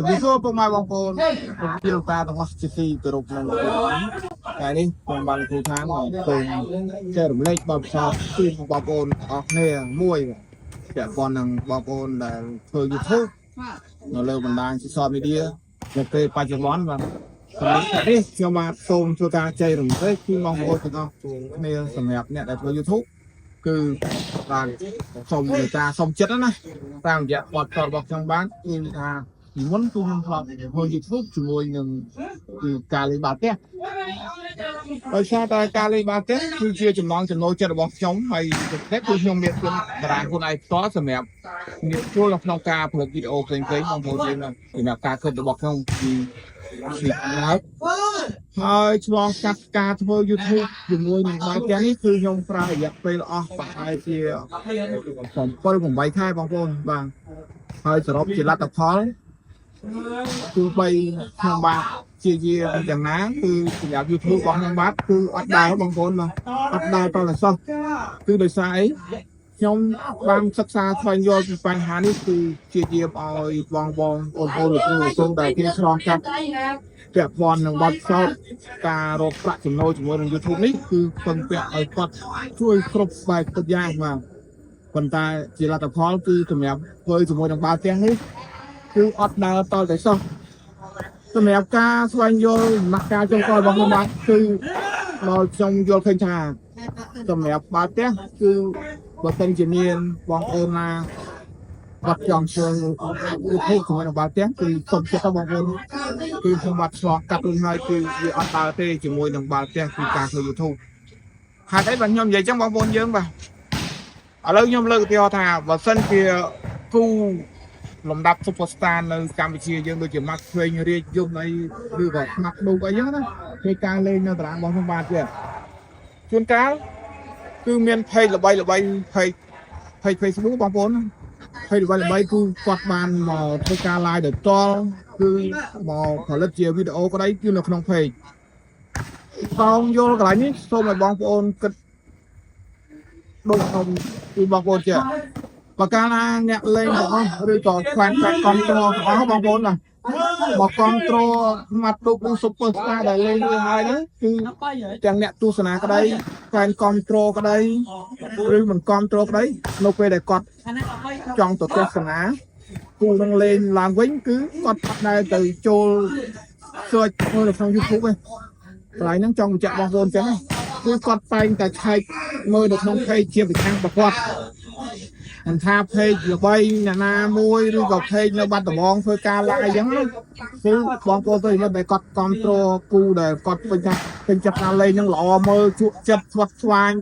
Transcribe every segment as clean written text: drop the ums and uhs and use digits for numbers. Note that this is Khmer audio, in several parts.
ជំរាបសួរពុកម៉ែបងប្អូនជាលោកតាទាំងអស់ជាទីគោរពនិងថ្ងៃនេះខ្ញុំបានគ្រូឋានមកសូមចែករំលែកបទពិសោធន៍ជូនបងប្អូនអស់គ្នាមួយពាក់ព័ន្ធនឹងបងប្អូនដែលធ្វើ YouTube នៅលើបណ្ដាញ social media នៅពេលបច្ចុប្បន្នបាទសម្រាប់នេះខ្ញុំបាទសូមធ្វើការចែករំលែកជូនបងប្អូនទាំងអស់គ្នាសម្រាប់អ្នកដែលធ្វើ YouTube គឺបានសូមមេត្តាសូមចិត្តណាតាមរយៈបទពិសោធន៍របស់ខ្ញុំបានគឺថាពីមុនគឺខ្ញុំធ្លាប់ធ្វើ YouTube ជាមួយនឹងគឺការលេងបាល់ទះដោយសារតែការលេងបាល់ទះគឺជាចំណងចំណូលចិត្តរបស់ខ្ញុំហើយតែគឺខ្ញុំមានខ្លួនតារាងខ្លួនឯងផ្ទាល់សម្រាប់ងាយស្រួលនៅក្នុងការផលិតវីដេអូផ្សេងៗបងប្អូនយើងសម្រាប់ការគិតរបស់ខ្ញុំពីពីដើមហើយឆ្លងកាត់ការធ្វើ YouTube ជាមួយនឹងបាល់ទះនេះគឺខ្ញុំប្រើរយៈពេលអស់ប្រហែលជា7 8ខែបងប្អូនបាទហើយសរុបជាលទ្ធផលគឺបីខ្ញុំបាទជាជាយ៉ាងណាគឺសម្រាប់ YouTube របស់ខ្ញុំបាទគឺអត់ដើរបងប្អូនបាទអត់ដើរតតែសោះគឺដោយសារអីខ្ញុំបានសិក្សាស្វែងយល់ពីបញ្ហានេះគឺជាយាមឲ្យបងបងប្អូនប្អូនលោកគ្រូលោកគ្រូដែលគេឆ្លងកាត់ពាក់ព័ន្ធនឹងបទពិសោធន៍ការរកប្រាក់ចំណូលជាមួយនឹង YouTube នេះគឺពឹងពាក់ឲ្យគាត់ជួយគ្រប់បែបទុកយ៉ាងបាទប៉ុន្តែជាលទ្ធផលគឺសម្រាប់ធ្វើជាមួយនឹងបាល់ទះនេះគឺអត់ដើរតតែសោះសម្រាប់ការស្វែងយល់ដំណាក់កាលចុងក្រោយរបស់ខ្ញុំបាទគឺដល់ខ្ញុំយល់ឃើញថាសម្រាប់បាល់ទះគឺបើសិនជាមានបងប្អូនណាគាត់ចង់ធ្វើ YouTube ជាមួយនឹងបាល់ទះគឺសូមចិត្តទៅបងប្អូនគឺខ្ញុំបាទឆ្លងកាត់រួចហើយគឺវាអត់ដើរទេជាមួយនឹងបាល់ទះគឺការធ្វើ YouTube ហេតុអីបាទខ្ញុំនិយាយចឹងបងប្អូនយើងបាទឥឡូវខ្ញុំលើកឧទាហរណ៍ថាបើសិនជាគូលំដាប់ superstar នៅកម្ពុជាយើងដូចជាម៉ាក់ឆ្វេងរាជយំអីឬក៏ស្មាក់ឌូកអីចឹងណាគេការលេងនៅតារាងរបស់ខ្ញុំបាទទៀតជួនកាលគឺមាន page ល្បីល្បី page Facebook បងប្អូន page ល្បីល្បីគឺគាត់បានមកធ្វើការ live ដោយផ្ទាល់គឺមកផលិតជាវីដេអូក្តីគឺនៅក្នុង page តោងយល់កន្លែងនេះសូមឲ្យបងប្អូនគិតដូចខ្ញុំគឺបងប្អូនចេះបើកាលណាអ្នកលេងទាំងអស់ឬក៏ fan fan control ទាំងអស់បងប្អូនណាមក control ម៉ាត់ទូកឬ super star ដែលលេងរួចហើយហ្នឹងគឺទាំងអ្នកទស្សនាក្តី fan control ក្តីឬមិន control ក្តីនៅពេលដែលគាត់ចង់ទៅទស្សនាគូនឹងលេងឡើងវិញគឺគាត់អត់ដែលទៅចូល search មើលនៅក្នុង YouTube ទេកន្លែងហ្នឹងចង់បញ្ជាក់បងប្អូនចឹងណាគឺគាត់តែងតែឆែកមើលនៅក្នុង page ជាប្រចាំរបស់គាត់មិនថា page ល្បីអ្នកណាមួយឬក៏ page នៅបាត់ដំបងធ្វើការ live អញ្ចឹងណាគឺបងប្អូនទៅមើលតែគាត់គ្រប់គ្រងគូដែលគាត់ពេញថាពេញចិត្តការលេងហ្នឹងល្អមើលជក់ចិត្តស្វិតស្វាញ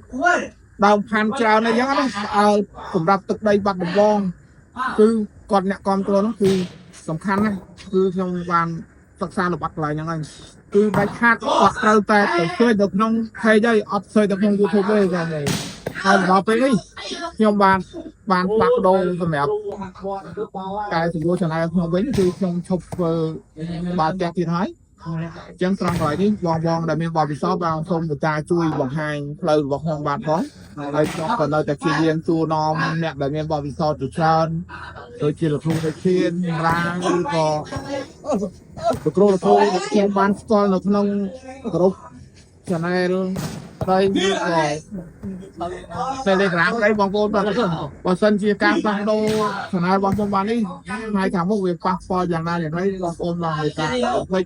ដើមផាន់ច្រើនអីចឹងណាផ្អើលសម្រាប់ទឹកដីបាត់ដំបងគឺគាត់អ្នកគ្រប់គ្រងហ្នឹងគឺសំខាន់ណាស់គឺខ្ញុំបានសិក្សាល្បិតកន្លែងហ្នឹងហើយគឺដាច់ខាតគាត់ត្រូវតែទៅជួយនៅក្នុង page ហើយអត់ជួយនៅក្នុង YouTube ទេចា៎ហើយមកដល់ពេលនេះខ្ញុំបានបានផ្លាស់ប្ដូរសម្រាប់កែសម្រួល channel ខ្ញុំវិញគឺខ្ញុំឈប់ធ្វើបាល់ទះទៀតហើយអញ្ចឹងត្រង់កន្លែងនេះបងបងដែលមានបទពិសោធន៍បានសូមមេត្តាជួយបង្ហាញផ្លូវរបស់ខ្ញុំបាទផងហើយខ្ញុំក៏នៅតែព្យាយាមសួរនាំអ្នកដែលមានបទពិសោធន៍ជាច្រើនដូចជាលោកគ្រូដូចធានរាងឬក៏លោកគ្រូលោកគ្រូដែលខ្ញុំបានស្គាល់នៅក្នុងក្រុម channel ស្ដីឬក៏ Telegram ស្ដីបងប្អូនបាទបើសិនជាការផ្លាស់ប្ដូរ channel របស់ខ្ញុំបាននេះថ្ងៃខាងមុខវាប៉ះពាល់យ៉ាងណាយ៉ាងណីបងប្អូនបានមេត្តាភ្លេច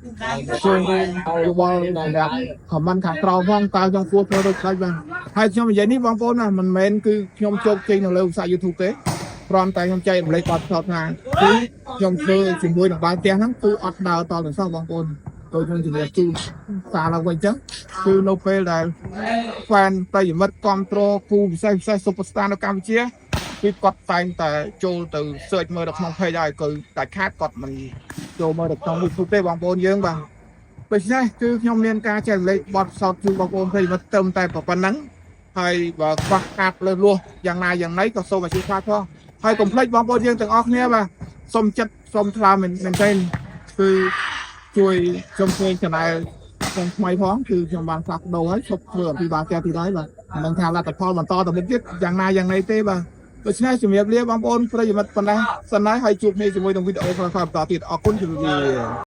ជួយរួមយោបល់សម្រាប់ comment ខាងក្រោមផងតើខ្ញុំគួរធ្វើដូចខ្លាចបាទហើយខ្ញុំនិយាយនេះបងប្អូនណាមិនមែនគឺខ្ញុំជោគជ័យនៅលើវិស័យ YouTube ទេគ្រាន់តែខ្ញុំចែករំលែកបទពិសោធន៍ថាគឺខ្ញុំធ្វើជាមួយនឹងបាល់ទះហ្នឹងគឺអត់ដើរតទាំងសោះបងប្អូនដូចខ្ញុំជំរាបជូនសារឡើងវិញអញ្ចឹងគឺនៅពេលដែល fan ប្រិយមិត្តគ្រប់គ្រងគូពិសេសពិសេស superstar នៅកម្ពុជាគឺគាត់តែងតែចូលទៅ search មើលនៅក្នុង page ហើយគឺដាច់ខាតគាត់មិនចូលមើលនៅក្នុង YouTube ទេបងប្អូនយើងបាទដូច្នេះគឺខ្ញុំមានការចែករំលែកបទពិសោធន៍ជូនបងប្អូនប្រិយមិត្តត្រឹមតែប៉ុណ្្នឹងហើយបើខ្វះខាតលើសលោះយ៉ាងណាយ៉ាងណីក៏សូមអធិស្ឋានផងហើយកុំភ្លេចបងប្អូនយើងទាំងអស់គ្នាបាទសូមចិត្តសូមថ្លើមមែនទែនគឺជួយខ្ញុំធ្វើ channel ខ្ញុំថ្មីផងគឺខ្ញុំបានផ្លាស់ប្ដូរហើយឈប់ធ្វើអំពីបាល់ទះទៀតហើយបាទមិនដឹងថាលទ្ធផលបន្តទៅមុខទៀតយ៉ាងណាយ៉ាងណីទេបាទ ដូច្នេះជំរាបលាបងប្អូនប្រិយមិត្តប៉ុណ្ណេះសិនហើយហើយជួបគ្នាជាមួយនឹងវីដេអូក្រោយៗបន្តទៀតអរគុណជម្រាបលា។